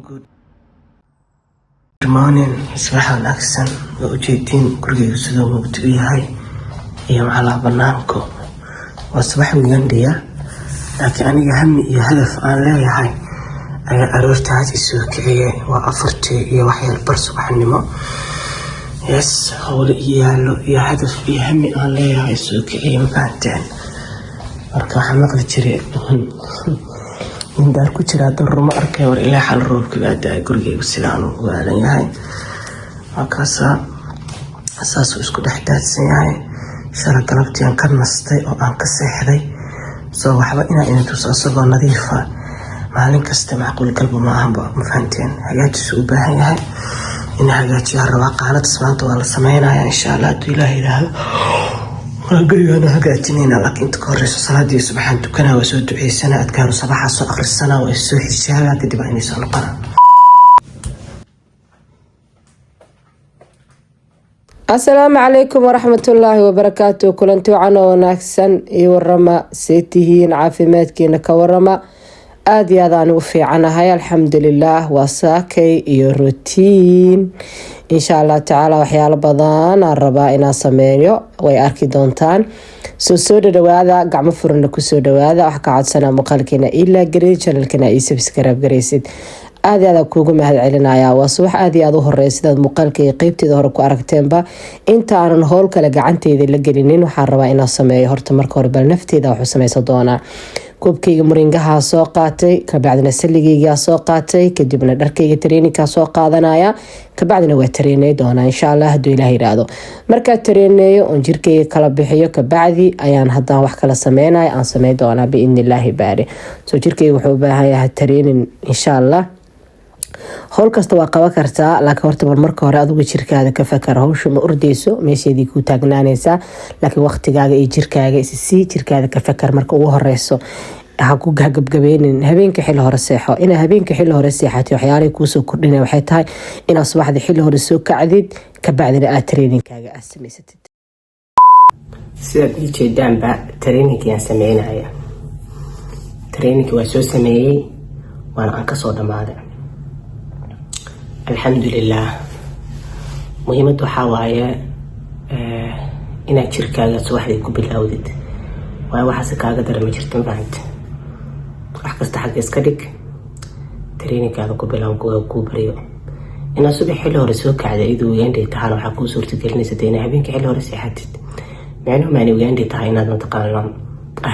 Good morning, subax wanaagsan. Waa ujeediin gurigeyga siduu mugdi u yahay iyo macalaa banaanku. Waa subax weekend-iya, laakiin aniga hami iyo hadaf aan leeyahay ayaa aroortaas isoo kiciyay. Waa 4:45 subaxnimo. Yes, howlo iyo yaalo iyo hadaf iyo hami aan leeyahay isoo kiciyay, ma fahanteen? Marka waxaa maqli jiray nin daar ku jiraa darro ma arkay. War ilaa xal roobka baa da-ay. Gurigeygu sidaan u waalan yahay, waa kaasaa, saasuu isku dhex daadsan yahay. Shala galabtii aan ka nastay oo aan ka seexday, soo waxba inaa idin tuso isagoo nadiifa maalin kasta macquul galba ma ahanba, ma fahanteen? Hagaajisu u baahan yahay, in hagaajiyaa rabaa. Qaanadas maanta waa la sameynaya, insha Allah, hadduu Ilaah yidhaahdo. Waa gurigaana hagaajinayna, laakiin inta ka horeyso salaadii subaxaan tukanaa, waa soo duceysana, adkaaru sabaxa soo akhrisana, waa soo xijaaba, kadib waa inay soo noqona. Asalaamu calaykum waraxmatullaahi wabarakaatu. Kulanti wacan oo wanaagsan. Iyo warama, see tihiin? Caafimaadkiina ka warama? Aada iyo aad aan u fiicanahay, alxamdulilaah. Waa saakay iyo routine, insha Allah tacaala. Waxyaalo badan aan rabaa inaan sameeyo, way arki doontaan. Soo dhadhawaada, gacmo furana kusoo dhawaada. Wax ka codsanaa muuqaalkeena ilaa garey, channelkana ii subscribe garaysid. Aad iyo aad kuugu mahad celinaya. Waa subax aad iyo aad u horeya, sidaad muuqaalka iyo qeybteeda hore ku aragteenba. Inta aanan howl kale gacanteyda la gelinin, waxaan rabaa inaan sameeyo horta marka hore bal nafteeda waxu sameysan doonaa. Koobkayga muringaha soo qaatay, kabacdina saligaygaa soo qaatay, kadibna dharkayga trainingkaa soo qaadanaya, kabacdina waa trainey doonaa, insha Allah, hadduu Ilaah yiraahdo. Markaa traineeyo oon jirkayga kala bixiyo, kabacdi ayaan haddaan wax kala sameynaya aan sameyn doonaa, biidni illaahi baari. So jirkayga wuxuu u baahan yahay training, insha Allah. Howl kasta waa qaban kartaa, laakiin horta bal marka hore adigu jirkaada ka fakar. Hawsha ma ordeyso, meesheedii ku taagnaanaysaa, laakiin waqtigaaga iyo jirkaaga issii. Jirkaada ka fakar marka ugu horeyso. Ha ku gabgabeynin. Habeenka xilli hore seexo. Inaa habeenka xilli hore seexatay waxyaalaha kuusoo kordhinaya waxay tahay inaad subaxdii xilli hore soo kacdid, kabacdina aad trainingkaaga aad samaysatid. Sidaad ii jeedaanba, trainingkii sameynaya, trainingkii waa soo sameeyey, waana aan kasoo dhammaaday, alxamdulilah. Muhiimadda waxaa waaye inaad jirkaaga subaxdii ku bilowdid, waayo waxaase kaaga dara ma jirto, mafahante? Wax kasta xagga iska dhig, trainingkaada ku bilow kuu baryo. Inaad subax xilli hore soo kacda iyadoo weekend-ay tahana waxaa kuu suurtagelinaysa dee inaa habeenkii xilli hore seexatid. Micnuhu maani weekend-ay tahay inaad mataqaana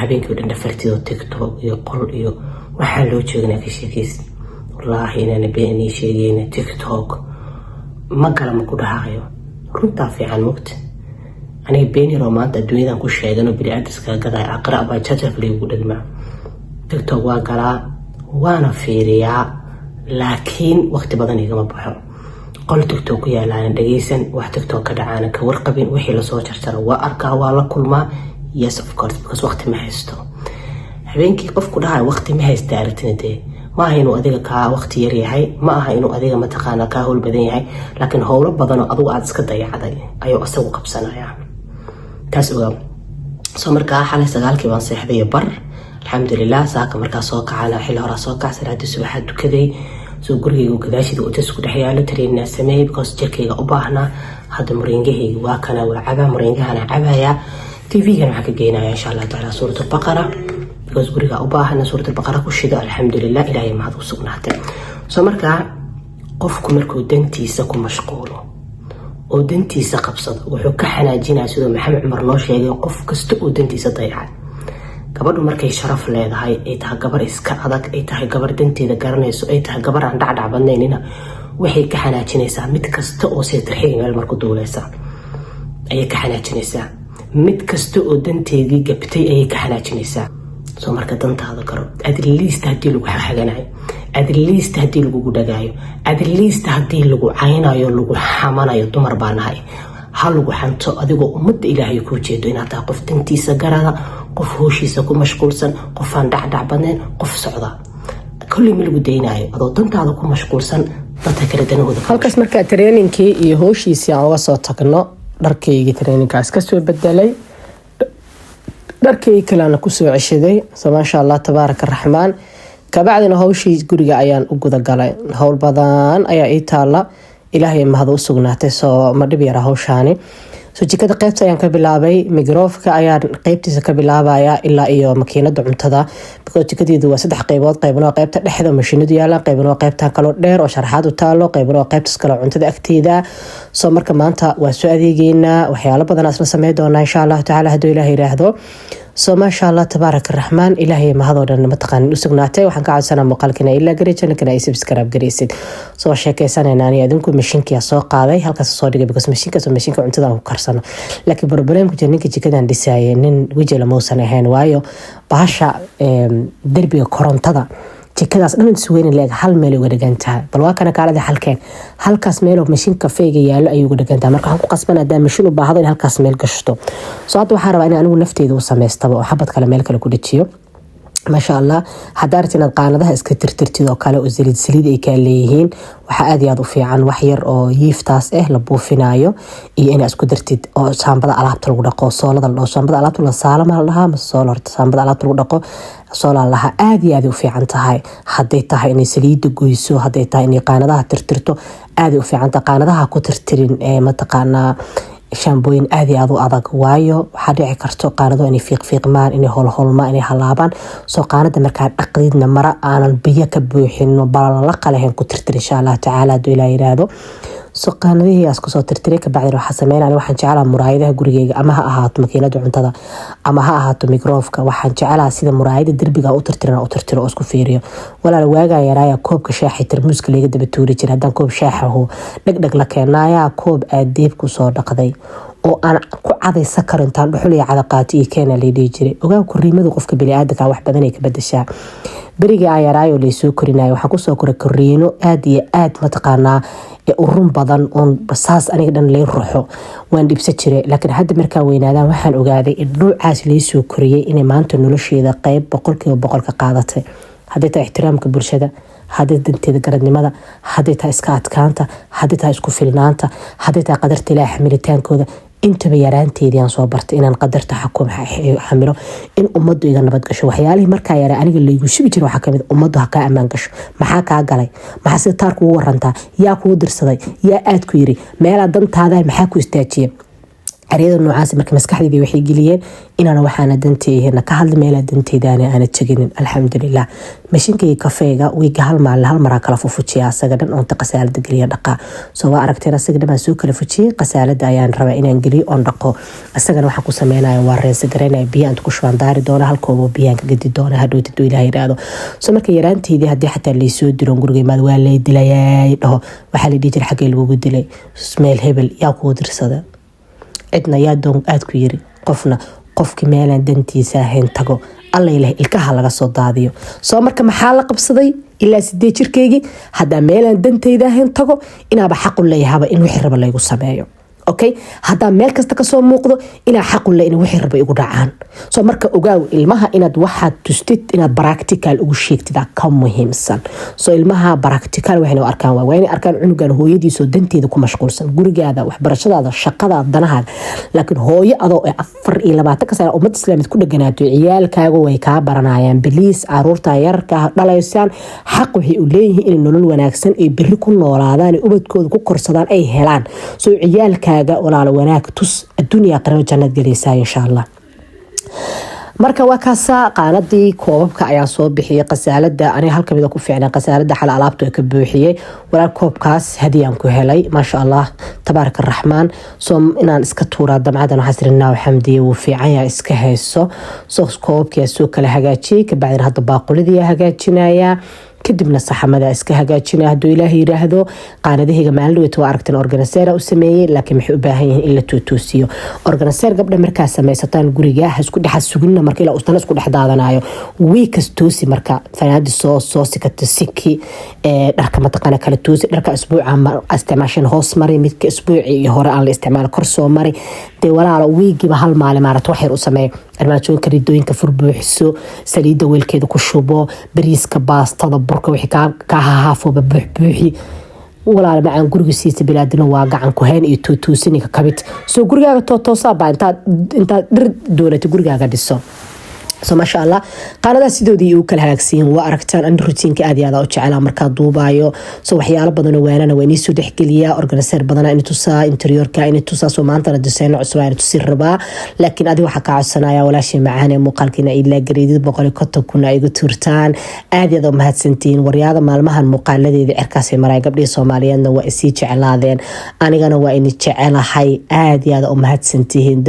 habeenkii o dhan dhafartid oo TikTok iyo qol iyo waxaan loo jeeganaa ka sheekaysid. Wallaahi inaana been ii sheegeyna, TikTok ma gala, ma ku dhahayo. Runtaa fiican mugta. Aniga been yaroo maanta adduunyadan ku sheegan oo bini-aadiska gadaya aqra baa jajaf laygu dhegmaa. TikTok waa galaa, waana fiiriyaa, laakiin waqti badan igama baxo. Qol TikTok ku yaalaana dhageysan, wax TikTok ka dhacaana ka warqabin. Wixii lasoo jarjara waa arkaa, waa la kulmaa. Yes, of course, because waqti ma haysto habeenkii. Qofku dhahayo waqti ma haysta aragtina dee ma aha inuu adiga kaa waqti yar yahay, ma aha inuu adiga mataqaana kaa howl badan yahay, laakiin howlo badanoo adigu aada iska dayacday ayuu isagu qabsanaya. Taas ogaa. Soo markaa xalay 9-kii baan seexday bar, alxamdulilah. Saaka markaa soo kacana xilli horaa soo kac, salaadii subaxaa tukaday. Soo gurigayga gadaashiida utas ku dhex yaalo, trainingna sameeyey because jirkayga u baahnaa. Hadda muringahayga waa kana, waa cabaa, muringahana cabaya. TV-gan waxaa ka geynaya, insha Allah tacaala, Suurat Albaqara, because guriga u baahana Suurat Albaqara ku shido. Alxamdulilah, Ilaahay mahad u sugnaatay. Soo markaa qofku markuu dantiisa ku mashquulo oo dantiisa qabsado, wuxuu ka xanaajinaya, siduu Maxamed Cumar noo sheegay, qof kasta oo dantiisa dayacay. Gabadhu markay sharaf leedahay, ay tahay gabar iska adag, ay tahay gabar danteeda garanayso, ay tahay gabar aan dhacdhac badnaynina, waxay ka xanaajinaysaa mid kasta oo seetarxiga meel marku duuleysa ayay ka xanaajinaysaa. Mid kasta oo danteedii gabtay ayay ka xanaajinaysaa. Soo marka dantaada garo. At least haddii lagu xaganayo, at least haddii lagugu dhagaayo, at least haddii lagu caynayo, lagu xamanayo, dumar baa nahay, ha lagu xanto adigoo ummadda Ilaahay kuu jeedo inaad tahay qof dantiisa garada, qof hooshiisa ku mashquulsan, qofaan dhacdhac badnayn, qof socda. Kolley ma lagu daynaayo adoo dantaada ku mashquulsan dadka kale danahooda. Halkaas markaa trainingkii iyo hooshiisii aan uga soo tagno, dharkaygii trainingkaas kasoo bedelay, dharkay kalena kusoo ceshaday. So maasha Allah, tabaaraka raxmaan. Kabacdina hawshii guriga ayaan u gudagalay. Howl badan ayaa ii taala, Ilaahay mahad u sugnaatay. Soo ma dhib yara hawshaani. So jikada qeybta ayaan ka bilaabay, microwave-ka ayaan qeybtiisa ka bilaabaya ilaa iyo makiinada cuntada, because jikadeedu waa saddex qeybood. Qeybna waa qeybta dhexda mashiinadu yaalaan, qeybna waa qeybta kaloo dheer oo sharaxaad u taalo, qeybna waa qeybtas kaloo cuntada agteeda. So marka maanta waa soo adeegeynaa, waxyaalo badan isla sameyn doonaa, insha Allahu tacaala, hadduu Ilaah yiraahdo. So maasha Allah, tabaaraka Raxmaan, Ilaahay mahadoo dhan mataqaanin u sugnaatay. Waxaan ka codsanaa muuqaalkina ilaa gari, channelkana ay subscribe garaysid. Soo sheekaysanayna ani adinku. Mashiinkiyaa soo qaaday, halkaas soo dhigay, because mashiinkaas waa mashiinka cuntada aan ku karsano. Laakiin problemka jira, ninka jikadan dhisayay nin weji lamausan ahayn, waayo bahasha derbiga korontada jikadaas dhan isweyne leeg hal meel uga dhigan tahay. Bal waa kana kaalada halkeen, halkaas meeloo mashiin kafeega yaalo ayay uga dhigan tahay. Marka waxaan ku qasban hadaa mashiin u baahdo in halkaas meel gashto. So hadda waxaan rabaa in anigu nafteyda u samaystaba oo xabad kale meel kale ku dhajiyo. Maasha Allah, haddaa rabtid inaad qaanadaha iska tirtirtid oo kale oo saliid saliid ay kaa leeyihiin, waxaa aad iyo aad u fiican wax yar oo yiiftaas ah la buufinayo iyo inaad isku dartid oo saambada alaabta lagu dhaqo, soolada la dhaho. Saambada alaabta la saalama la dhahaa mase sool? Horta saambada alaabta lagu dhaqo soolaa lahaa. Aad iyo aad u fiican tahay hadday tahay inay saliida goyso, hadday tahay inay qaanadaha tirtirto, aaday u fiican tahay. Qaanadaha ku tirtirin ee mataqaanaa shaambooyin aad iyo aad u adag, waayo waxaa dhici karto qaanado inay fiiqfiiqmaan, inay holholmaan, inay halaabaan. Soo qaanada markaa dhaqdidna mara aanan biyo ka buuxin, balalaqa lahayn ku tirtir, insha Allah tacaala, hadduu Ilaa yiraahdo. So qaanadihii kusoo tirtiray. Kabacdina waxaa sameynaya, waxaan jeclaa muraayadaha gurigeyga, ama ha ahaato makiinada cuntada ama ha ahaato microwave-ka, waxaan jeclaa sida muraayada derbiga u tirtiran u tirtiro oo isku fiiriyo. Walaal, waagaa yaraaya koobka shaaxi tarmuuska laga daba tuuri jiray. Haddaan koob shaaxaho dhegdheg la keenayaa, koob aad deeb kusoo dhaqday oo aan ku cadaysa karo intaan dhuxul iyo cadaqaato iyo keena lay dhihi jiray. Ogaa, koriimadu qofka biniaadanka wax badan ay ka bedeshaa. Berigii aan yaraayo laysoo korinayo, waxaan kusoo koray koriino aad iyo aad mataqaanaa urun badan oon saas aniga dhan lay ruxo, waan dhibsa jiray. Laakiin hadda markaa weynaadaan waxaan ogaaday in nuucaas laysoo koriyey inay maanta nolosheeda qeyb 100% ka qaadatay, hadday tahay ixtiraamka bulshada, hadday danteeda garadnimada, hadday tahay iska adkaanta, hadday tahay isku filnaanta, hadday tahay qadarta Ilaah xamilitaankooda. Intaba yaraanteedii aan soo bartay inaan qadarta xakum xamilo, in ummaddu iga nabad gasho. Waxyaalihii markaa yaraa aniga laygu shubi jiray waxaa kamid: ummaddu ha kaa ammaan gasho, maxaa kaa galay, maxaa sida taar kugu warantaa, yaa kugu dirsaday, yaa aad ku yiri, meelaa dantaada maxaa ku istaajiya? Eryada noocaas marka maskaxdayda waxay geliyeen inaan waxaana danteehna ka hadli, meelaa danteedaana aana teginin. Alxamdulilah, mashiinkayga kafeega wiiga hal maalin hal maraa kala fufujiya asaga dhan, oonta qasaalada geliya dhaqaa. Soo waa aragteen, asaga dhan baan soo kala fujiyey, qasaalada ayaan rabaa inaan geliyo oon dhaqo. Isagana waxaan ku sameynaya waa rinse garaynaya, biyo inta ku shubaan daari doona, hal koobo biyaan ka gedi doona hadhowt haduu Ilaah yidhaahdo. So marka yaraanteydii haddii xataa laysoo dilo, guriga imaad waa lay dilayay dhaho, waxaa la dhihi jiray: xaggee lagugu dilay? Meel hebel. Yaa kugu dirsada? Cidna. Yaa doon aad ku yiri? Qofna. Qofkii meelaan dantiisa ahayn tago, Alla Ilaah ilkaha laga soo daadiyo. Soo marka maxaa la qabsaday ilaa 8 jirkaygii? Haddaa meelaan dantayda ahayn tago, inaaba xaqu leeyahaba in wixii raba laygu sameeyo. Okay, haddaa meel kasta kasoo muuqdo, inaa xaqu le in wixii raba igu dhacaan. So marka ogaaw, ilmaha inaad waxaad tustid, inaad practical ugu sheegtid ka muhiimsan. So ilmaha practical waxayna u arkaan waa inay arkaan cunugan hooyadiisoo danteeda ku mashquulsan, gurigaada, waxbarashadaada, shaqadaada, danahaada. Laakiin hooyo adoo ee 24ka sana ummad islaamid ku dheganaato, ciyaalkaagu way kaa baranayaan. Please, caruurta yararka dhalaysaan xaq waxay u leeyihiin inay nolol wanaagsan ay berri ku noolaadaan, ubadkooda ku korsadaan ay helaan. So ciyaalkaaga, walaalo, wanaag tus, adduunya aqrabo jannad gelaysaa, insha Allah. Marka waa kaasa, qaanadii koobabka ayaa soo bixiyay qasaalada. Aniga hal kamid ku fiicnay qasaalada xal alaabta ka buuxiyey. Walaal, koobkaas hadiyaan ku helay, maasha Allah, tabaaraka Raxmaan. Soo inaan iska tuuraa damcadan, waxaa siri naaw xamdiye, wuu fiican yahay, iska hayso. Soo koobabkii soo kala hagaajiyey, kabacdina hadda baaqulidii hagaajinayaa, kadibna saxamada iska hagaajinaya, hadduu Ilaah yiraahdo. Qaanadahayga maalin dhaweyta waa aragteen, organizer u sameeyey, laakiin maxay u baahan yihiin in la tootoosiyo. Organizer gabdha markaa samaysataan guriga ha isku dhexa sugina, marka ilaa ustana isku dhex daadanayo wiikas toosi. Marka fanaadi soo soo sikata siki, dharka mataqaana kala toosi. Dharka isbuuca isticmaasheen hoos mari, midka isbuuci iyo hore aan la isticmaal kor soo mari. Dee walaalo, wiigiiba hal maalin maarata wax yar u sameey. Armaajooyinka ridooyinka furbuuxiso, saliidda weelkeeda ku shubo, bariiska, baastada, burka, wixii kaa hahaafoba buuxbuuxi. Walaal macaan, guriga siisa bilaadina waa gacan ku hayn iyo tootoosinika kabid. Soo gurigaaga tootoosaabaa intaad dhir doolatay gurigaaga dhiso. So maasha Allah, qaanadaha sidoodii u kala hagaagsiyin waa aragtaan. Ani routine-ka aad iyo aad u jeclaa markaa duubaayo. So waxyaalo badanoo waanana waa inii soo dhexgeliyaa, organizer badana ini tusaa, interiorka ini tusaa. So maantana design cusub ini tusi rabaa, laakiin adi waxaa kaa codsanaya, walaashay macaan ee muuqaalkiina ilaa gareedid 150,000 ay igu tuurtaan. Aad iyo aad u mahadsantihiin. Waryaada, maalmahan muuqaaladeeda cirkaasay maraya. Gabdhihii Soomaaliyeedna waa isii jeclaadeen, anigana waa ini jecelahay. Aad iyo aad u mahadsantihiin.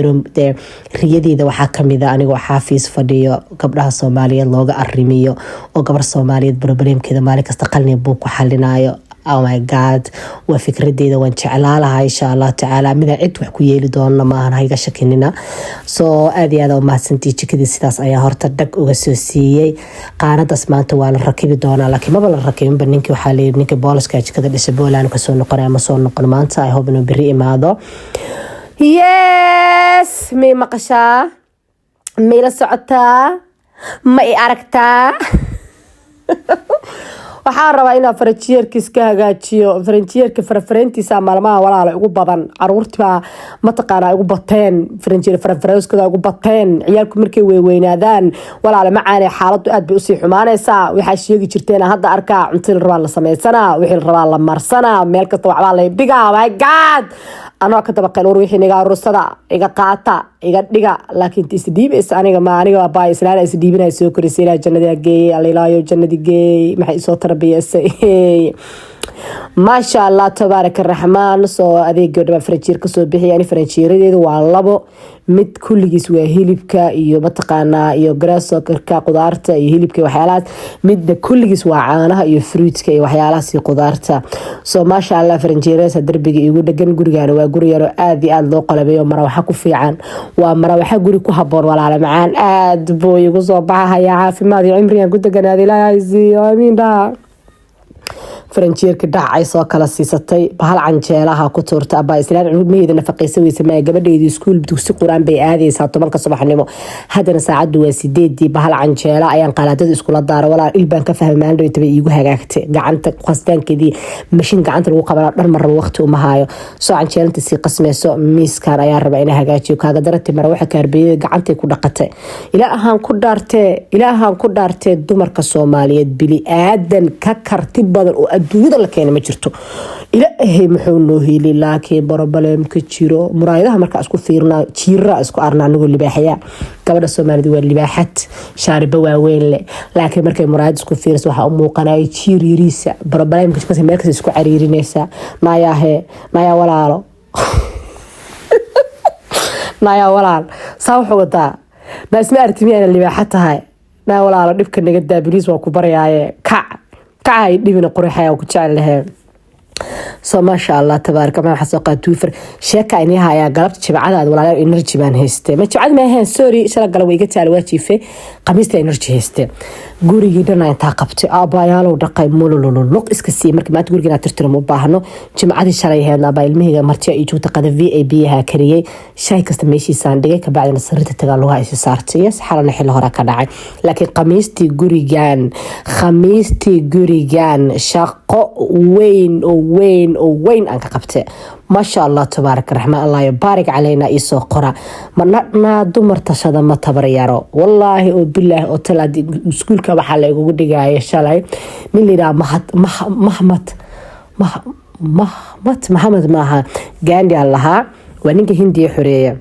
Riyadeeda waxaa kamid a anigoo xaafiis fadhiyo, gabdhaha Soomaaliyeed looga arimiyo, oo gabar Soomaaliyeed problemkeeda maalin kasta qalin buug ku xalinayo. Oh my God, waa fikradeeda, waan jeclaalaha. Insha Allah tacaala midaan cid wax ku yeeli doona maahan, hayga shakinina. So aad iyo aad u mahadsantii. Jikadii sidaas ayaa horta dhag uga soo siiyey. Qaanadaas maanta waa la rakibi doonaa, laakiin maba la rakibinba. Ninkii waxaa layiri ninka booliska jikada dhisa Poland kasoo noqonaya, ma soo noqon maanta. I hope inuu beri imaado. Yes, may maqashaa? May la socotaa? Ma i aragtaa? Waxaan rabaa inaan faranjiyeerka iska hagaajiyo. Faranjiyeerka farfareyntiisa maalmaha, walaala, ugu badan. Caruurtibaa mataqaanaa ugu bateen, faranjiyeer farfareyskooda ugu bateen. Ciyaalku markay weyweynaadaan, walaala macaane, xaaladu aad bay usii xumaanaysaa. Waxaa sheegi jirteen hadda arkaa: cuntada la rabaa la sameysanaa, wixii la rabaa la marsanaa, meel kasta waxbaa lay dhigaa. My God, anoo ka dabaqeen war wixii niga aruursada, iga qaata, iga dhiga, laakiin inta isdhiibaysa aniga ma aniga baa islaan isdhiibinaya soo korisay. Ilaa jannadii geeyey, Allilaayo jannadii geeyey, maxay isoo tarbiyeysay. Maasha Allah, tabaaraka raxmaan. Soo adeegii dhaba faranjiir kasoo bixiya. Ani faranjiiradeedu waa labo: mid kulligiis waa hilibka iyo mataqaanaa iyo grasokarka, qudaarta iyo hilibka iyo waxyaalahaas; midna kulligiis waa caanaha iyo fruitka iyo waxyaalahaas iyo qudaarta. So maasha Allah, faranjiiradaas darbiga igu dhegan. Gurigaana waa guri yaro aad iyo aada loo qalabeeyo. Marawaxa ku fiican, waa marawaxa guri ku haboon. Walaale macaan, aad buu igu soo baxahaya. Caafimaad iyo cimrigan ku deganaada Ilaahay siiyo, aamiin dhaha. Faranjiyeerka dhacay soo kala siisatay, bahal canjeelaha ku tuurta. Abaa islaan ilmaheeda nafaqaysa weysa maa? Gabadheedii iskuul, dugsi qur-aan bay aadaysaa 10-ka subaxnimo, haddana saacaddu waa 8-dii. Bahal canjeela ayaan qalaadada iskula daara. Walaal, il baan ka fahmay. Maalin dhaweyta bay iigu hagaagtay gacanta qastaankeedii. Mashiin gacanta lagu qabana dhan ma rabo, waqti uma haayo. Soo canjeelinta sii qasmayso, miiskan ayaa raba inaa hagaajiyo. Kaaga darati mara waxa kaarbiyada gacantay ku dhaqatay. Ilaahaan ku dhaartee, Ilaahaan ku dhaartee, dumarka Soomaaliyeed bili aadan ka karti badan oo adduunyada la keena ma jirto. Ilaahay muxuu noo heli, laakiin problemka jiro muraayadaha markaa isku fiirnaa, jiiraa isku arna anigoo libaaxaya. Gabadha Soomaalida waa libaaxad, shaariba waaweyn leh, laakiin markay muraayad isku fiirso waxaa u muuqanaya jiir yariisa. Problemka meel kasta isku cariirinaysaa. Naayaahe, naayaa walaalo, naayaa walaal, saa wuxuu wadaa naa isma artimiyaana libaaxa tahay. Naa walaalo, dhibka naga daa boliis, waa ku baryaaye. Kac kac, dhibina qurxaya ku jecel lahee. So maasha Allah, tabaaraka. Maxaa soo qaad tuufar sheeka inii hayaa. Galabta jibcadaad, walaalayaal, energy baan haystay. Ma jibcad ma ahayn, sorry, shala gala way iga taala, waa jiife. Khamiista energy haystay, gurigii dhana intaa qabtay, aabaayaalow dhaqay, mulululuq iska siiyey. Marka maanta guriga inaad tirtiro ma u baahno. Jimcadii shalay ahayd, abaa ilmahayga martiya iyo joogta, qada VIP aha kariyey, shay kasta meeshiisaan dhigay, kabacdina sariirta tagaa, lugaha isi saartay. Yes, xalana xilli hore ka dhacay, laakiin khamiistii gurigan shaqo weyn oo weyn oo weyn aan ka qabtay. Maasha Allah, tabaaraka raxmaan, Allah baarik caleyna. Iisoo qora manadhnaa, dumar tashada ma tabar yaro, wallaahi oo bilaahi oo talaadi. Iskuulka waxaa la igugu dhigaya shalay nin layidhaha Mahmad Mahmad Maxamed maaha, Gandhi aan lahaa, waa ninka Hindiya xoreeya.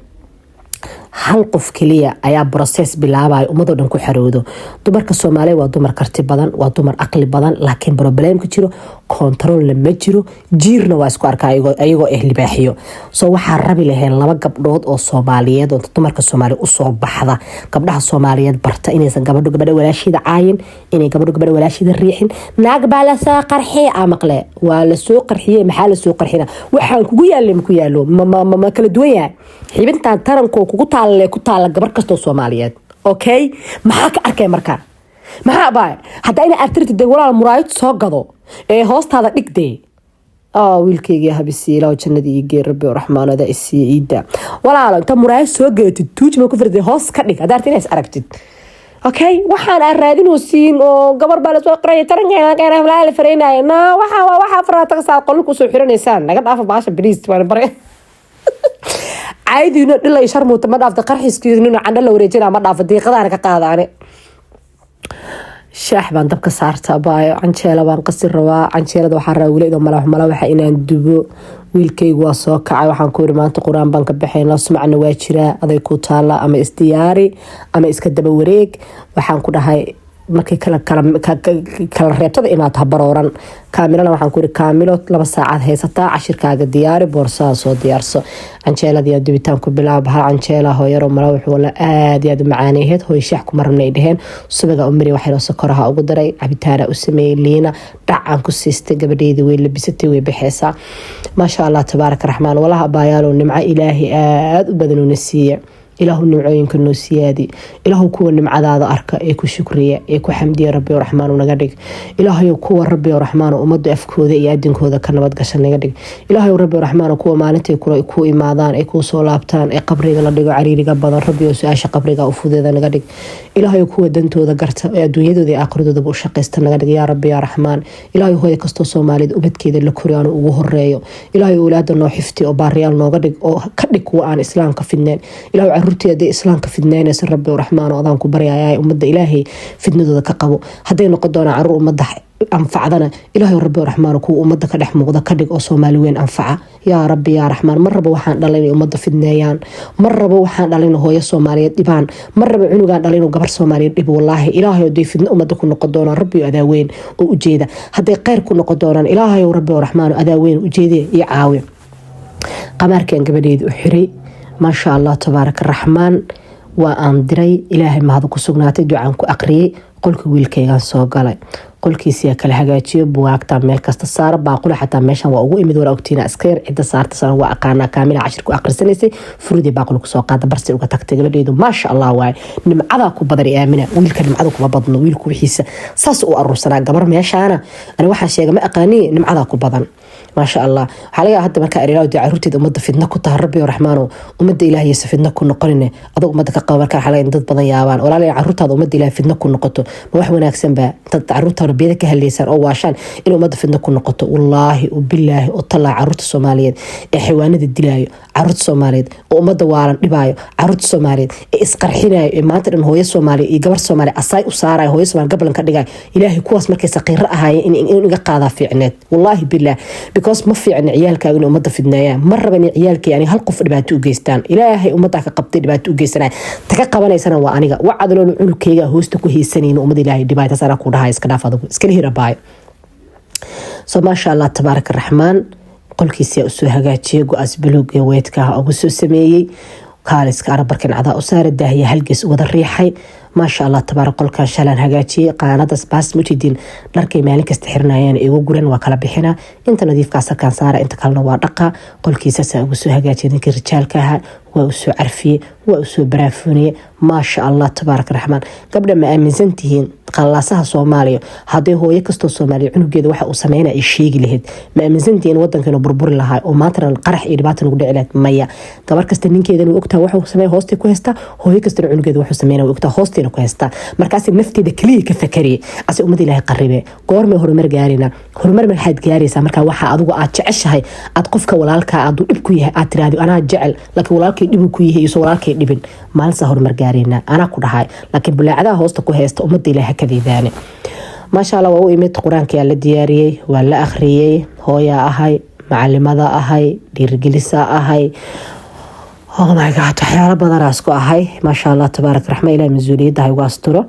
Hal qof keliya ayaa process bilaabaya ummadoo dhan ku xaroodo. Dumarka Soomaaliya waa dumar karti badan, waa dumar aqli badan, laakiin problemka jiro controlna ma jiro, jiirna waa isku arkaa ayagoo eh libaaxiyo. So waxaa rabi laheen laba gabdhood oo Soomaaliyeed oo dumarka Soomaaliya usoo baxda, gabdhaha Soomaaliyeed barta inaysan gabadho gabadha walaasheeda caayin, inay gabadho gabadha walaasheeda riixin. Naag baa lasoo qarxiye aa maqle, waa lasoo qarxiyey. Maxaa lasoo qarxina? Waxaan kugu yaalla maku yaalo, ma kala duwan yahay? Xibintan tarankoo kugu taalla ku taalla gabar kastoo Soomaaliyeed. Okay, maxaa ka arkay marka? Maxaa baa haddaa ina artirta de? Walaal, muraayad soo gado ee hoostaada dhigdee. Wiilkaygii habisiila, jannadii ii gee, Rabbi raxmaanada isiiya ciidda. Walaalo, inta muraayad soo gadatid, tuujma ku firtay, hoos ka dhig haddaa arti inays aragtid. Okay, waxaan aan raadinosiin oo gabar baa lasoo qoraya, taranka la faraynaya na waxa waa waxaa faraata saad qolka usoo xiranaysaan. Naga dhaafa baasha, please, waan bare. Caydiino dhilay sharmuuta ma dhaafta, qarxiskiinuna candho la wareejina ma dhaafa, diiqadaana ka qaadaane. Shaax baan dabka saarta, abaayo. Canjeela baan qasi rabaa. Canjeelada waxaa rabaa weli malax malawaxa inaan dubo. Wiilkaygu waa soo kacay. Waxaan ku yiri, maanta qur-aan baan ka baxaynaa, sumacna waa jiraa, aday ku taala, ama isdiyaari ama iska daba wareeg. Waxaan ku dhahay, markay kala reebtada imaato ha barooran. Kaamilana waxaan ku yiri, Kaamilo, 2 saacaad haysataa, cashirkaaga diyaari, boorsaha soo diyaarso. Canjeeladii dubitaan ku bilaab. Hal canjeela hooyaro malawax wala aad iyo aad u macaaneheed. Hooy, shaax kuma rabna, ay dheheen. Subaga u mari, waxyaroo sokoraha ugu daray, cabitaana u sameeyey, liina dhacaan ku siistay. Gabadheyda way labisatay, way baxeysaa. Maasha Allah, tabaaraka raxmaan. Walaha abaayaalow, nimco Ilaahay aada u badan uuna siiya. Ilaahu nimcooyinka noo siyaadi. Ilaahu kuwa nimcadaada arka ee ku shukriya ee ku xamdiya, Rabbi Raxmaan, naga dhig. Ilaahayow, kuwa, Rabbi Raxmaan, ummadda afkooda iyo adinkooda ka nabadgasha naga dhig. Ilaahayow, Rabbi Raxmaan, kuwa maalintay ku imaadaan ay kuu soo laabtaan ee qabriga la dhigo cariiriga badan, Rabbi su-aasha qabriga u fudeeda naga dhig. Ilaahayow, kuwa dantooda garta ee adduunyadooda iyo aakhiradoodaa u shaqaysta naga dhig, yaa Rabbi yaa Raxmaan. Ilaahayow, hooyo kastoo Soomaaliyed ubadkeeda la kori aanu ugu horeeyo. Ilaahayow, owlaada noo xifti oo baariyaal nooga dhig oo ka dhig kuwa aan islaamka fidneen. Ilaahayow, caruurtii hadday islaamka fidneynaysa, Rabbi Raxmaan, oo adaan ku baryaya, ummadda Ilaahay fidnadooda ka qabo. Hadday noqon doonaan caruur ummadda anfacdana, Ilaahay, Rabbi Raxmaan, kuwa ummadda ka dhex muuqda ka dhig oo Soomaali weyn anfaca, yaa Rabbi yaa Raxmaan. Mar rabo waxaan dhalay inay ummadda fidneeyaan. Mar rabo waxaan dhalay inay hooyo Soomaaliyeed dhibaan. Mar rabo cunugaan dhalay inuu gabar Soomaaliyeed dhibo. Wallaahi, Ilaahay, haday fidno ummadda ku noqon doonaan, Rabbi adaa weyn oo ujeeda. Hadday kheyr ku noqon doonaan, Ilaahay, Rabbi Raxmaan, adaa weyn ujeede iyo caawi. Qamaarkan gabadheeda u xiray. Maasha Allah, tabaaraka Raxmaan. Waa aan diray, Ilaahay mahad ku sugnaatay, ducaan ku aqriyay. Qolka wiilkaygaan soo galay, qolkiisiyaa kala hagaajiyo, buwaagta meel kasta saara, baaquli xataa meeshan waa ugu imid. War ogtiina iska yar cidda saarta sana waa aqaanaa. Kaamila cashir ku aqrisanaysay, furudii baaquli kusoo qaada, barsi uga tagtay gabadheedu. Maasha Allah waaye, nimcadaa ku badan. Aamina, wiilka nimcada kuma badno. Wiilku wixiisa saas u aruursanaa. Gabar meeshaana ani waxaan sheega ma aqaaniye, nimcadaa ku badan, maasha Allah. Waxaa laga hadda markaa ereeraw dee caruurteeda ummadda fidno ku taha. Rabbi Raxmaano, ummadda Ilaahiysa fidno ku noqonine, adag ummadda ka qaba. Markaa waxaa laga dad badan yaabaan, walaalayaal, caruurtaada ummadda Ilaah fidno ku noqoto ma wax wanaagsan baa? Dad caruurtaada biyada ka hadlaysaan oo waashaan in ummadda fidno ku noqoto. Wallaahi bilaahi oo talaa, caruurta Soomaaliyeed ee xayawaanada dilaayo, caruurta Soomaaliyeed oo ummadda waalan dhibaayo, caruurta Soomaaliyeed ee isqarxinayo, ee maanta dhan hooyo Soomaaliya iyo gabar Soomaaliya asaay u saarayo, hooyo Soomaaliya gablan ka dhigayo, Ilaahay kuwaas markay saqiiro ahaayeen in iga qaadaa fiicneed, wallaahi bilaah, because ma fiicna ciyaalkaaga inay ummadda fidneeyaan. Ma raba inay ciyaalkay aniga hal qof dhibaato u geystaan. Ilaahay ummaddaa ka qabtay dhibaato u geysanaya, taka qabanaysana waa aniga. Wacadaloon cunugkayga hoosta ku haysanayno ummadda Ilaahay dhibaayo, taas anaa ku dhahay. Iska dhaaf, adigu iskala hirabaayo. So maasha Allah, tabaaraka Raxmaan. Qolkiisiyaa usoo hagaajiyay, go-aas buluug iyo weydkaah ugu soo sameeyey, kaaliska arabarkan cadaa u saara, daahiya halgees wada riixay. Maasha Allah tabaarak. Qolkan shalaan hagaajiyey. Qaanadaas baas mujidin, dharkay maalin kasta xirinayaan igu guran, waa kala bixina. Inta nadiifkaas halkaan saara, inta kalena waa dhaqa. Qolkiisaasaa ugu soo hagaajiyay. Ninkii rijaalka ahaa waa usoo carfiyey, waa usoo baraafooniyey. Maasha Allah, tabaarak Raxmaan. Gabdha, ma aaminsan tihiin qalaasaha Soomaaliya hadday hooyo kastoo Soomaaliya cunugeeda waxa uu sameyna ay sheegi lahayd, ma aaminsantihiin wadankeenu burburi lahaa oo maantana qarax iyo dhibaata nagu dhici lahayd? Maya. Gabar kasta ninkeedana way ogtaha waxuu sameeya, hoostay ku haystaa. Hooyo kastana cunugeeda wuxuu sameyna way ogtaha, hoostayna ku haystaa. Markaasi nafteeda keliya ka fakariyay, ase ummadda Ilaahay qaribe. Goormay horumar gaarina? Horumar maxaad gaaraysaa markaa waxa adigu aad jeceshahay aad qofka walaalkaa aaduu dhib ku yahay aad tiraahdo, anaa jecel, laakiin walaalkay dhibuu ku yahay, iyo walaalkay dhibin maalinsaa horumar gaarayna, anaa ku dhahay. Laakiin bulaacadaha hoosta ku haysta ummadda Ilaah ha kadeedaane. Maasha Allah, waa u imid, qur-aankaa la diyaariyey, waa la akhriyey. Hooyaa ahay, macalimada ahay, dhiirigelisaa ahay. Oh my God, waxyaalo badanaa isku ahay. Maasha Allah, tabaarak raxma. Ilaah mas-uuliyadda ha igu asturo.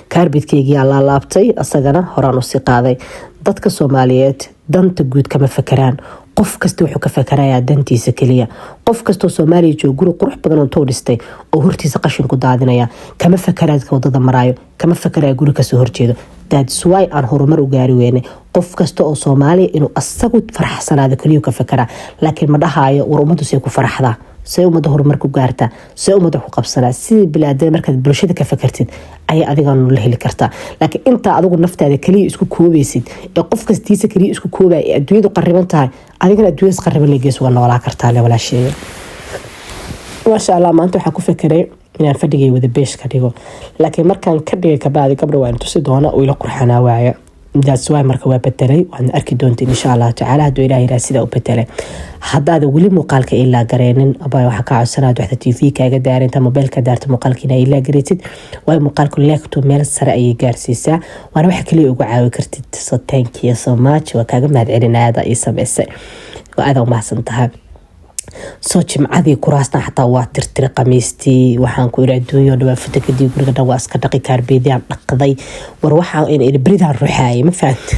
Kaarbidkeygii laalaabtay, asagana horaan usii qaaday. Dadka Soomaaliyeed danta guud kama fakeraan. Qof kasta wuxuu ka fakarayaa dantiisa keliya. Qof kastoo Soomaaliya joogo guri qurux badan oo dhistay oo hortiisa qashin ku daadinaya, kama fakaraadka wadada maraayo, kama fakaraya guri kasoo horjeedo. That's why aan horumar u gaari weynay. Qof kasta oo Soomaaliya inuu asagu faraxsanaado keliyu ka fakaraa, laakiin ma dhahaayo, war ummaddu say ku faraxdaa, see ummadda horumar ku gaartaa, see ummadda ku qabsanaa? Sidii bilaadada markaad bulshada ka fakartid ayay adigana la heli kartaa. Laakiin intaa adigu naftaada keliya isku koobaysid ee qof kastiisa keliya isku koobaya ee adduunyadu qariban tahay, adigana adduunyadaas qariban legees waa noolaa kartaa le, walaasheeya. Maasha Allah, maanta waxaan ku fakeray inaan fadhigay wada beesh ka dhigo, laakiin markaan ka dhigay kabacdi, gabdha, waan tusi doona uu ila qurxanaa waaya. That's why marka waa bedelay. Waadna arki doontiin, insha Allahu tacaala, hadduu Ilaah yiraah sidaa u bedelay. Haddaada weli muuqaalka ilaa gareenin, abaa, waxaa kaa codsanaad waxda TV kaaga daarinta, mobiilka daarta, muuqaalka inaa ilaa gareysid, waayo muuqaalku leegto meel sare ayay gaarsiisaa, waana waxa kaliya ugu caawi kartid. So thank you so much, waa kaaga mahad celinaada ii sameysay, waa aada umahadsan tahay. Soo jimcadii kuraastan xataa waa tirtiray. Qamiistii waxaan ku iri adduunyo dhawaa futa kadib guriga dhan waa iska dhaqi, kaarbeedyaan dhaqday. War waxaa beridaan ruxaayay, ma fahamte?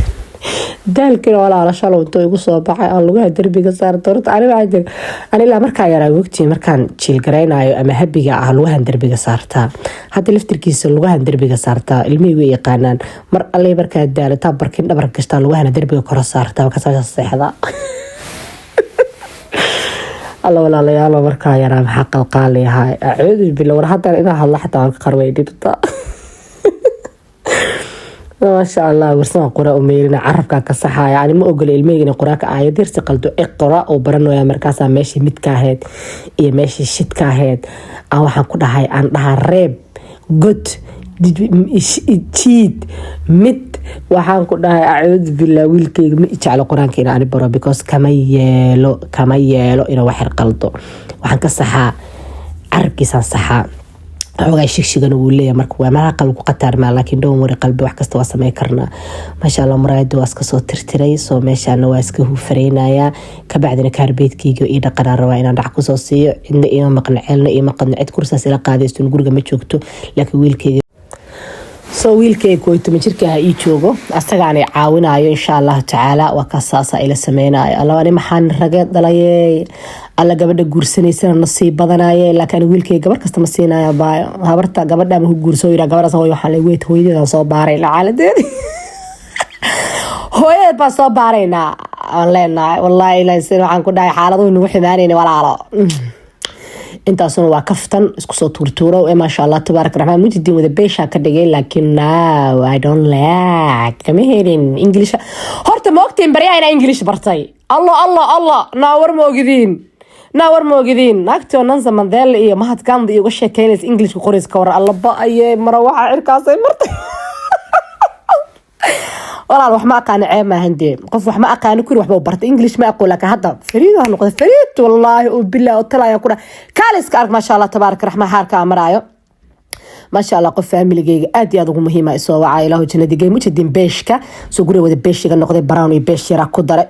Daalkina walaala shalow intuu igu soo baxay aan lugaha derbiga saarto. Horta ani waxaa jira, ani ilaa markaa yaraa wogtii markaan jiilgaraynayo ama habiga ah lugahan derbiga saartaa. Hadda laftirkiisa lugahan derbiga saartaa, ilmihii way yaqaanaan. Mar alle markaa daalataa barkin dhabar gashtaa, lugahana derbiga kora saartaa, markaas seexdaa. Alla walaalayaalo, markaa yaraa maxaa qalqaali ahaa, acuudu billah. War haddana inaa hadla xataa marka qaar way dhibtaa. Maasha Allah, warsama qura u meelina, carabkaa ka saxaya. Yani ma ogola ilmaheyga inay quraanka aayad yar si qaldo. Iqra oo baranaya, markaasaa meeshii midka ahayd iyo meeshii shidka ahayd aan waxaan ku dhahay aan dhahaa reeb, god, jiid, mid. Waxaan ku dhahay, acuudu billah, wiilkeyga ma jeclo qur-aanka in ani baro, because kama yeelo, kama yeelo inuu wax yar qaldo. Waxaan ka saxaa carabkiisaan saxaa. Xoogaa shigshigana wuu leeyahay, marka waa malaha qalbi ku qataarmaa, laakiin don't worry qalbi, wax kasta waa samey karnaa. Maasha Allah, muraayada waa iska soo tirtiray, soo meeshaana waa iska huufareynayaa. Kabacdina kaarbeedkeyga ii dhaqanaa rabaa inaan dhac kusoo siiyo. Cidna iima maqna, ceelna iima qadna, cid kursaas ila qaadaysto guriga ma joogto, laakiin wiilkeyga, soo wiilkeyga 11 jirka ah ii joogo, asagaana caawinayo, insha Allahu tacaala. Waa kasaasa ila sameynayo. Alla ani maxaan rageed dhalaye, alla gabadha guursanaysana nasiib badanaye, laakiin wiilkeyga gabar kasta ma siinaya. Baayo habarta gabadha ma ku guurso yira gabadhaas hooyo. Waxaan le weyt, hooyadeedan soo baaray, xaaladeedi hooyadeed baan soo baaraynaa aan leenahay. Wallaahi ilaahi waxaan ku dhahay xaaladuhu nagu ximaanayna walaalo. Intaasuna waa kaftan isku soo tuurtuuro ee. Maasha Allah, tabaarak raxmaan, mujidin wada beeshaa ka dhigay, laakiin now I don't like, kama helin English. Horta ma ogtiin baryaha inaa English bartay? Allah, Allah, Allah, naa war ma ogidiin, naa war ma ogidiin? Naagtii oo Nelson Mandela iyo Mahatma Gandhi iyo uga sheekeynaysa Englishka qoraysa, ka war. Alla ba-aye, mara waxaa cirkaasay martay. Walaal, wax ma aqaano ceeb maahan dee. Qof wax ma aqaano kuri waxba u bartay. English ma aqoon, laakiin hadda fariid waa noqday, fariid, wallaahi oo bilaa oo talaya ku dhaha kaaliska arag. Maasha Allah, tabaaraka raxmaan, xaarka aan maraayo. Maasha Allah, qof faamiligeyga aad iyo aad ugu muhiima isoo wacaa. Ilaahu jannadii gey. Mujadin beeshka soo guriga wada beeshiga noqday, brown iyo beesh yaraa ku daray.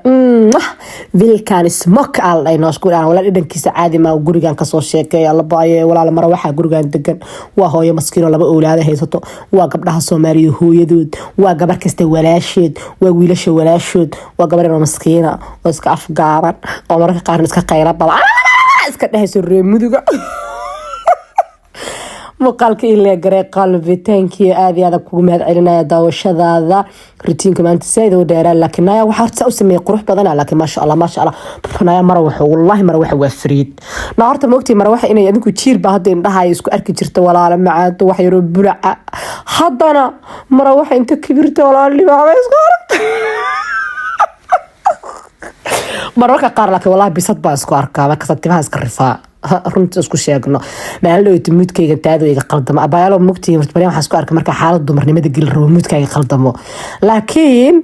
Vilkan smoke aa la dhahay noosku dhaan. Walaa dhadhankiisa caadi maa. Gurigan kasoo sheekeey. Alla baaye walaal, mara waxaa gurigan degan waa hooyo maskiino laba owlaada haysato, waa gabdhaha Soomaaliya hooyadood, waa gabar kasta walaasheed, waa wiilasha walaashood, waa gabar yaroo maskiina oo iska afgaaban oo mararka qaarna iska qaylo badan iska dhehayso reemuduga. Muuqaalka ilee garay qalbi, thank you, aad iyo aad kugu mahad celinaya daawashadaada. Routine-ka maanta saaid u dheeraa, laakiin naya waxaa horta saa u sameeyey qurux badana. Laakiin maasha Allah, maasha Allah, naya mara wuxuu, wallahi mara waxa waa fariid. Na horta ma ogtii mara waxa inay adinku jiir baa hadda indhaha ay isku arki jirta? Walaala macaanto, wax yaroo bulaca. Haddana mara waxa inta kibirta, walaala libaax isku aragta mararka qaar, laakiin wallahi bisad baa isku arkaa markasta, timaha iska rifaa. Runta isku sheegno, maalin dhowta mood-kayga taado iga qaldamo. Abayaalo mugtii baryan waxaan isku arkay marka xaalad dumarnimada geli rabo, mood-kayga qaldamo, laakiin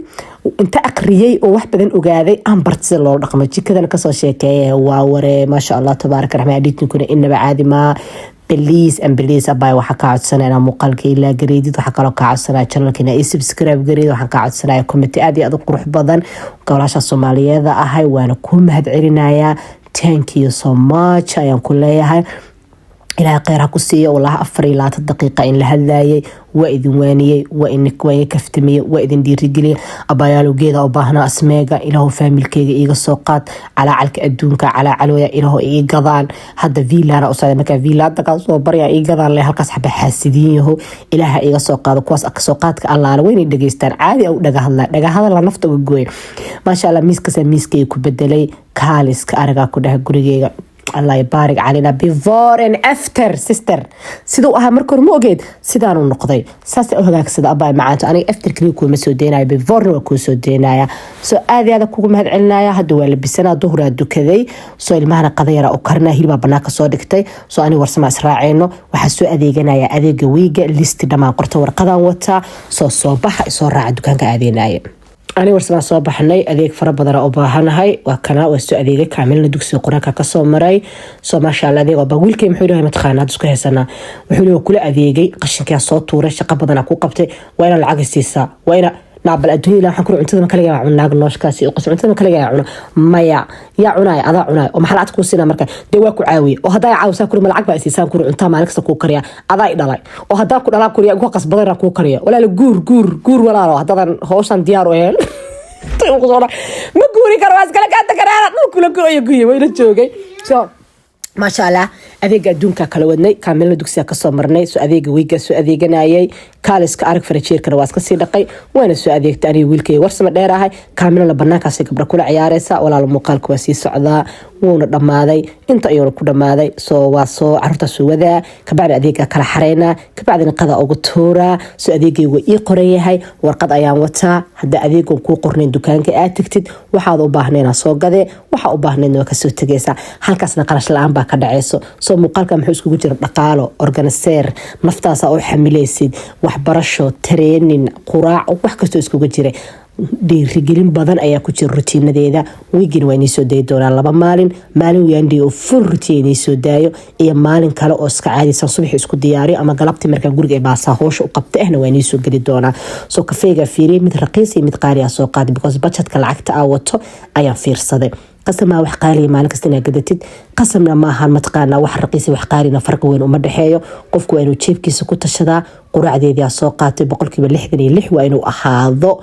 inta aqriyey oo wax badan ogaaday aan barta sida loola dhaqmo. Jikadana kasoo sheekeeye waa waree. Maasha Allah, tabaaraka raxmaan, editing-kuna inaba caadi maa. Please and please, abay, waxaa kaa codsanaya inaa muuqaalka ilaa gareydid. Waxaa kaloo kaa codsanaya channelka inaa ii subscribe gareyd. Waxaan kaa codsanaya comment aad iyo aad u qurux badan. Golaasha Soomaaliyeeda ahay waana ku mahad celinayaa. Thank you so much ayaan ku leeyahay. Ilaahay kheyr ha ku siiyo. Walahi 24 daqiiqa in la hadlayay, waa idin waaniyey, waa idin kaftamiyey, waa idin dhiirigeliyey. Abayaalo geeda u baahnaa asmeega. Ilaahu faamilkeyga iiga soo qaad calaacalka adduunka calaacalooya. Ilaahu ii gadaan hadda villana usocda, markaa villa hadda kaa soo barya ii gadaan le halkaas xaba xaasidiin yaho. Ilaaha iiga soo qaado kuwaas kasoo qaadka allaale waynay dhegeystaan. Caadi u dhaga hadlaa, dhaga hadala nafta uga gooya. Maasha Allah, miiskasa miiskayga ku bedelay, kaaliska aragaa ku dhaha gurigeyga. Allah baarig calina. Before and after, sister, siduu ahaa marka hore ma ogeed, sidaanuu noqday. Saasa u hagaagsada, abaa macaanto. Aniga after kaliya kuuma soo deynaya, beforena waa kuu soo deynaya. So aad iyo aad kugu mahad celinaya. Hadda waa labisanaa, duhuraa dukaday. So ilmahana qadayara u karina, hilibaa banaanka soo dhigtay. So aniga Warsamaa israaceyno, waxaa soo adeeganaya adeega wiiga, listi dhammaan qorta, warqadan wataa. Soo baxa, soo raaca, dukaanka aadeynaya. Ani Warsamaa soo baxnay, adeeg fara badana u baahanahay. Waa kana, waa soo adeegay. Kaamilna dugsiga Qur-aanka kasoo maray. So maasha Allah, adeeg ba wiilkay muxuu dhahay, mataqaana, hadda isku haysanaa. Wuxuu leeyahay, kula adeegay, qashinkaa soo tuuray, shaqo badanaa ku qabtay, waa inaa lacag siisaa, waa ina naabal adduunya ilaa. Waxaan kuri, cuntada ma kaligaa cuna? Naag nooshkaasi qos, cuntada ma kaligaa cuna? Maya, yaa cunaaya? Adaa cunaaya. Oo maxaa lacag kuu siinaa marka? Dee waa ku caawiye. Oo haddaa caawisaa kuri, ma lacag baa isiisaan kuri? Cuntaa maalin kasta kuu kariya, adaa i dhalay. Oo haddaa ku dhalaa kuriya, ku qasbadan kuu kariya. Walaalo, guur, guur, guur, walaalo, haddaadan hawshan diyaar u ahayn ma guuri karo, waa iskala kaata karaana dhulkula gooyo guye wayla joogay. So maasha Allah, adeega adduunka kala wadnay, kaamilna dugsiga kasoo marnay. So adeega wiiga soo adeeganayay, kaaliska arag, farajeerkana waa iska sii dhaqay, waana soo adeegtay. Aniga wiilkay Warsama dheer ahay, kaamilana banaankaasi gabdha kula ciyaareysa. Walaalo, muuqaalka waa sii socdaa, wuuna dhammaaday, inta ayuuna ku dhammaaday. So waa soo caruurtaa soo wadaa, kabacdi adeega kala xareynaa, kabacdina qada ugu tuuraa. So adeegay waa ii qoran yahay, warqad ayaan wataa. Hadda adeegon kuu qornayn, dukaanka aad tagtid, waxaad u baahnayn soo gadee, waxaa u baahnaydna waa kasoo tegaysaa. Halkaasna qarash la-aan baa ka dhaceyso. So muuqaalka muxuu iskugu jira? Dhaqaalo, organiser, naftaasa u xamilaysid, waxbarasho, training, quraac, wax kastoo iskugu jira. Dhiirigelin badan ayaa ku jira rutiinadeeda. Wiigin waa inii soo dayi doonaa 2 maalin, maalin weekend oo full routine inii soo daayo iyo maalin kale oo iska caadiysan, subaxii isku diyaariyo ama galabtii markaan guriga baasaa hoosha u qabta ahna waa inii soo geli doonaa. So kafeega fiiriyay, mid raqiis iyo mid qaali ah soo qaaday, because budgetka lacagta aa wato ayaan fiirsaday. Qasamaa wax qaaliya maalin kasta inaad gadatid, qasamna maahan, mataqaanaa, wax raqiisa wax qaalina farqi weyn uma dhexeeyo. Qofku waa inuu jeebkiisa ku tashadaa. Quraacdeedia soo qaatay, 66% waa inuu ahaado,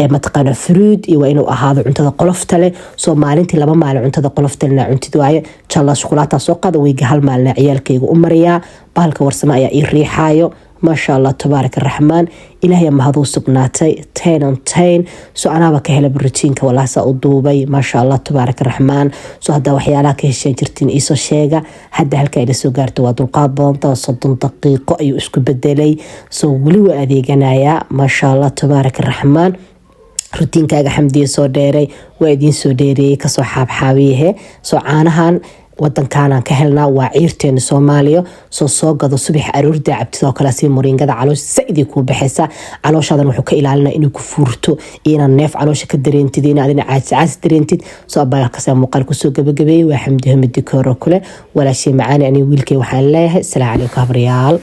mataqaana, fruit iyo waa inuu ahaado cuntada qolofta leh. Soo maalintii 2 maalin cuntada qolofta lena cuntid waaye. Jalla shukulaataa soo qaada, weyga hal maalina ciyaalkayga u mariyaa. Bahalka Warsame ayaa ii riixaayo. Maasha Allah, tabaarak araxmaan, ilaahay mahaduu sugnaatay. 10 on 10. So anaaba ka helaba routineka, walaasaa u duubay. Maasha Allah, tabaarak araxmaan. So haddaa waxyaalaha ka hesheen jirtiin, iisoo sheega. Hadda halkaa ila soo gaarto, waa dulqaad badanta. 30 daqiiqo ayuu isku bedelay. So weli waa adeeganayaa. Maasha Allah, tabaarak araxmaan. Routinekaaga Xamdiya soo dheeray, waa idiin soo dheereeyey, kasoo xaabxaabiyahe. Soo caanahan wadankaanaan ka helnaa, waa ciirteena Soomaaliya. Soo gado subax aroorda, cabtidoo kale si moriingada caloosha saidii kuu baxaysa. Calooshaadan wuxuu ka ilaalinaa inuu ku fuurto iyo inaad neef caloosha ka dareentid, inaad ina caajis caajis dareentid. Soo abayalkaas muuqaal kusoo gabagabeeyey. Waa Xamdi Hamidi Kooro kule, walaashay macaani. Aniga wiilkay waxaan leeyahay, asalaamu calaykum, habaryaal.